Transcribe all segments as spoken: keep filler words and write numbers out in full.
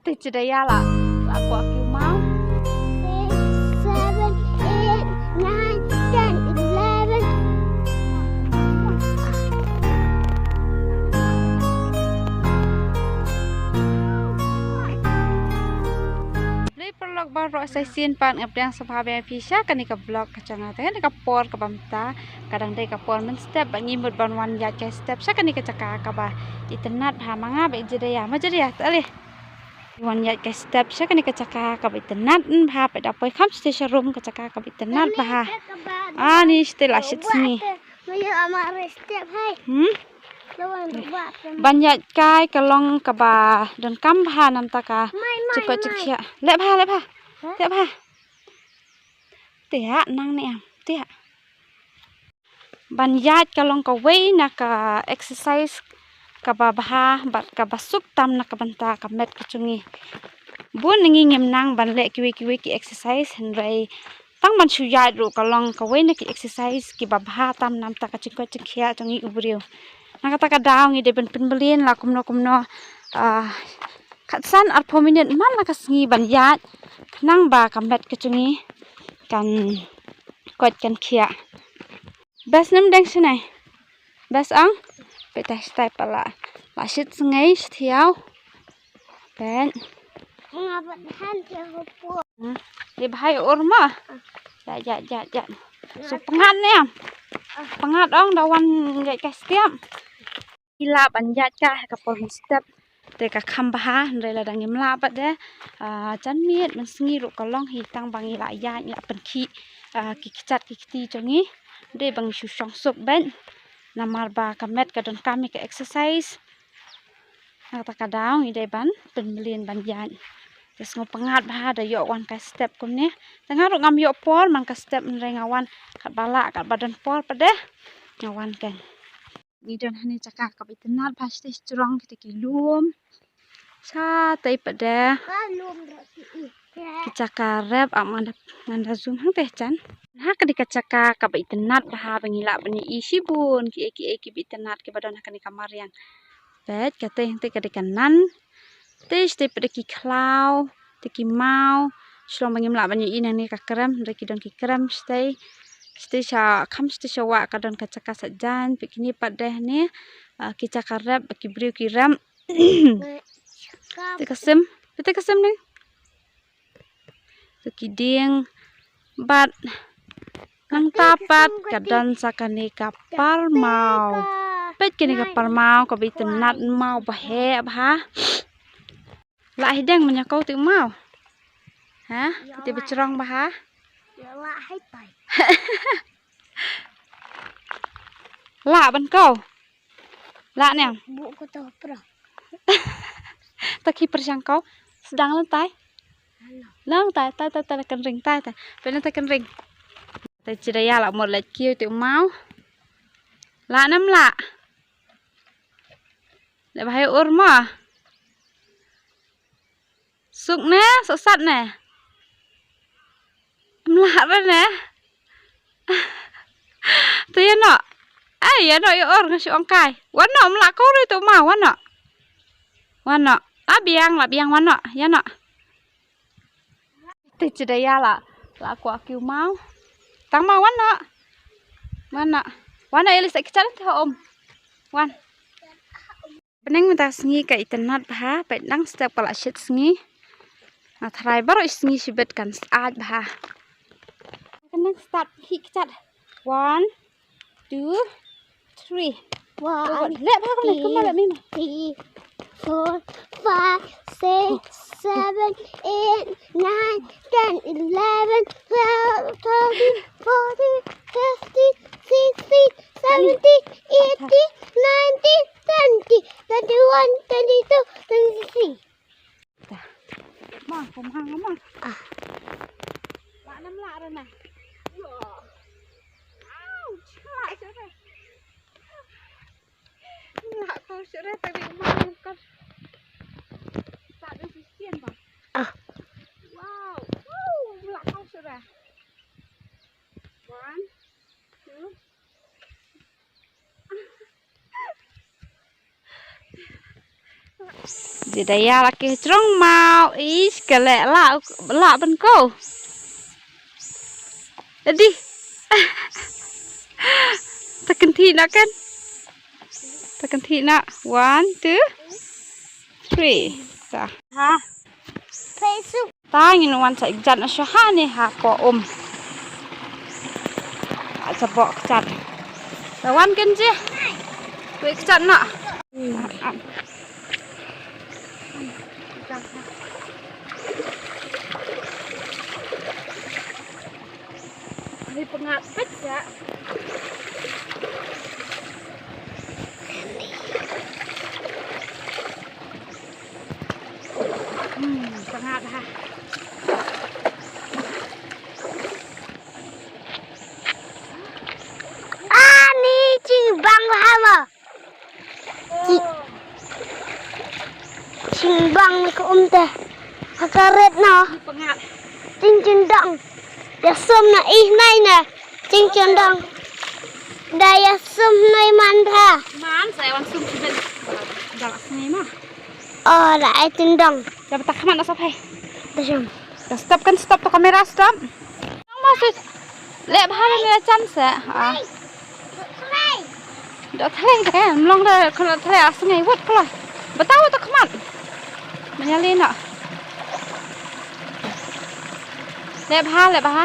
Te chi da ïa la, la kwah kiew maw. Six, seven, eight, nine, ten, eleven. Paralok baroh, sa shisien pat nga pdiang sngewbha ïa phi sha kane ka vlog ka jong nga. Te kane ka por kaba mynta ka dang dei ka por mynstep ba ngi mut ban wan ïaid kai step sha kane ka jaka kaba itynnad bha. Ma nga bad Judaya, ma Judaya, to leh. Wan ïaid kai step sha kane ka jaka kaba itynnad bha, peit da poi kham shatei sharum, ka jaka kaba itynnad bha. Ani shatei la shit sngi. Hmm? Ban ïaid kai ka long kaba donkam bha namar ka jingkoit jingkhiah. Leh bha, leh bha. Leh bha. Te nang ne em. Te ban ïaid ka long kawei na ka exercise kaba bha bad kaba suk tam na ka bynta ka met ka jong ngi. Bun na ngi ngim nang ban leh kiwei kiwei ki exercise, hynrei tang ban shu ïaid ruh ka long kawei na ki exercise kiba bha tam namar ka jingkoit jingkhiah jong ngi u briew. Na kata ka daw ngi dei ban pynbeit la kumno kumno, ah, khatsan arphew minit man la ka sngi ban ïaid, khnang ba ka met ka jong ngi kan koit kan khiah. Bas nam dang shnai. Bas ang. Peit da shatei pat la, la shit sngi shatei ïaw. Peit. Nga pat han te ho po. Hmm. Dei bha ïa ur ma. Ïa, ïa, ïa, ïa. Su pyngngad ne em. Pyngngad ong da wan ïaid kai step. Ngi lah ban ïaid kai ha ka por mynstep. Te ka kham bha, hynrei lada ngim lah pat de, ah, janmiet mynsngi ruh ka long hi, tang ba ngi lah ïaid, ngi lah pynkhih, ah, ki kjat ki kti jong ngi. Dei ba ngi shu shong suk beit. Namar ba ka met ka donkam ïa ka exercise. Na kata ka daw ngi dei ban pynbeit ban ïaid. Te sngewpyngngad bha da ïoh wan kai step kumne. Te nga ruh ngam ïoh por man ka step, hynrei nga wan katba lah, katba don por pat de nga wan kan. Ngi don ha kane ka jaka kaba itynnad bha, shatei sha jrong kita ki lum. Shatei pat de ki jaka rep, ah, ngan da, ngan da zoom hangtei jan. Ha kane ka jaka kaba itynnad bha ba ngi lah ban ïohi shibun kiei kiei kiba itynnad kiba don ha kane ka mariang. Peit, katei hangtei ka dei ka nan. Te shatei pat de ki khlaw, te ki maw. Shu long ba ngim lah ban ïohi nangne ka krem, hynrei ki don ki krem shatei. Shatei sha, kham shatei sha wah ka don ka jaka sah jaiñ, peit kine pat de ne, ah, ki jaka rep, ki briew ki rep. Te ka sim, peit te ka sim ne. Te ki dieng bad nangta pat ka don sa kane ka parmaw. Peit kane ka parmaw kaba itynnad, maw ba heh bha. Lah hi deng mynta ko te maw. Ha? Te ba jrong bha ha. Lah ban ko. Lah ne em. Bu ko to pro. Ta ki pyrshang ko. Sdang lang tai. Lang tai, tai, tai, tai kan ring tai, tai. Pynlong tai kan ring. Tai chi da ïa lah mut leit kiew te maw. Lah ne em lah. Leh bha ïa ur ma. Suk ne, suk sat ne. Em lah re ne. Te ïa noh. Ai, ïa noh ïa ur, nga shu ong kai. Wan noh, em lah ko re tu ma, wan noh. Wan noh. La biang, la biang, wan noh, ïa noh. Te chi da ïa la, la kwah kiew maw. Tang ma wan noh. Wan noh. Wan noh ïa lei sa kjat te ha um. Wan. Bneng mynta sngi ka itynnad bha, peit nang step ka la shit sngi. Nga tharai baroh sngi shibit kan sat bha. Kan nang start hi kjat. One, two, three. One, leh bha kumne, kumba leh mim. Three, four, five, six, seven, eight, nine, ten, eleven, twelve, thirteen, fourteen, fifteen, sixteen, seventeen, eighteen, nineteen, twenty, twenty-one, twenty-two, twenty-three. Ma, ko ma, ko ma. Ah. La nam la re na. Ouch, la shere. La ko shere ta bi ma ko. Ta bi shisien ba. Ah. Wow. Wow, la ko shere. One, two. Te da ïa la ki jrong mau, ish, ka leh la, la ban ko. Adi. Ta kynthih na kan. Ta kynthih na. One, two, three. Ta. Ha. Facebook. Ta ngin wan sa jan sha ha ne ha ko um. A sa bok jan. Ta wan kan je. Wei jan na. Ni pyngat pet ya. Hmm, pyngat ha. Ani jingbang ha mo. Ji-, jingbang ni ka um te. Ha ka ret no. Ni pyngat. Jing jing dong. Ïa sum na ih nai na. Jing jing dong. Da ïa sum nai man da. Man sa wan sum sibel. Dang sngi ma. Oh, la ai jing dong. Da bata khmat na sa phai. Da jam. Da stop kan, stop to kamera, stop. Nang ma sit. Leh bha leh ne chan se. Ah. Dok thlei de, mlong de, khlot thlei a sngi wut khlot. Bata wut khmat. Manyali na. Leh bha, leh bha.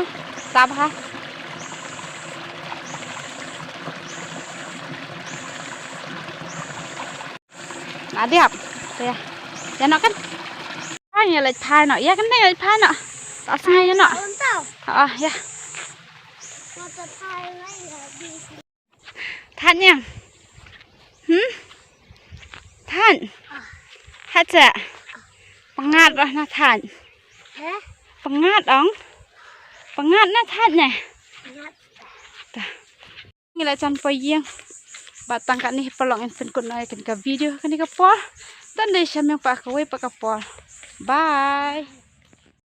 Sa bha. Na diap. Te. Ïa no kan. Ai, ïa leit phai no. Ïa kan ïa leit phai no. Ta sngi ïa no. Ah, ïa. Thait niang. Hmm? Thait. Thait sa. Pyngat roh na thait. Pyngat ong. Pyngat na thait ne. Ta. Ngi la jan poi ïing. Bad tang katne hi paralok ngin pynkut noh ïa kane ka video ha kane ka por. Tang dei sha miang pat kawei pat ka por. Bye.